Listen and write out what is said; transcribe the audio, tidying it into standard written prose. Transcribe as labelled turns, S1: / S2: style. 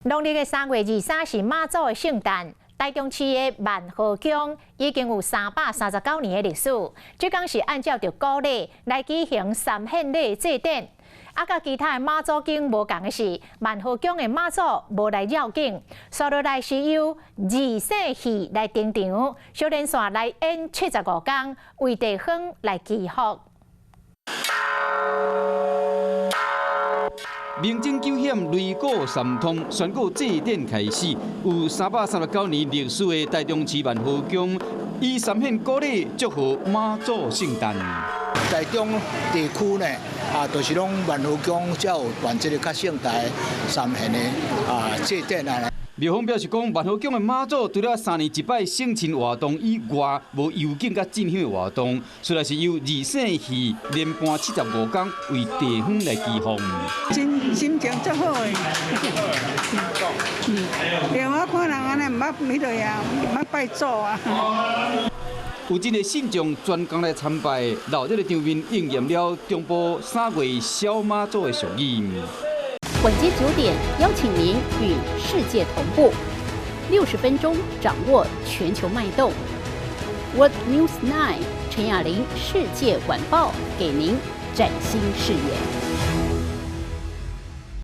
S1: 農曆的3月23是媽祖的聖誕。台中市的萬和宮已經有339年的歷史，這工是按照著古禮來舉行三獻禮祭典。啊，佮其他的媽祖宮無仝的是，萬和宮的媽祖無來繞境，紲落來是由二世戲來登場，小連線來演75工，為地方來祈福。
S2: 明偵救險擂鼓三通，宣告祭典開始。有339年歷史的台中市萬和宮，以三獻古禮祝賀媽祖聖誕。
S3: 台中地區呢，啊，就是攏萬和宮才有辦這个較盛大三獻的啊祭典啊。
S2: 廟方表示講，萬和宮的媽祖除了3年一擺省親活動以外，無遊境佮進香的活動，雖然是由二世戲連辦75工為地方來祈福。
S4: 心心情足好的，對，我看人按呢毋捌彼落啊，毋捌拜祖啊。
S2: 有真濟信眾專工來參拜，鬧熱的場面應驗了中部三月小媽祖的俗語。
S5: 晚間9點，邀請您與世界同步，60分鐘掌握全球脈動。World News 9 陳雅玲世界晚報，給您嶄新視野。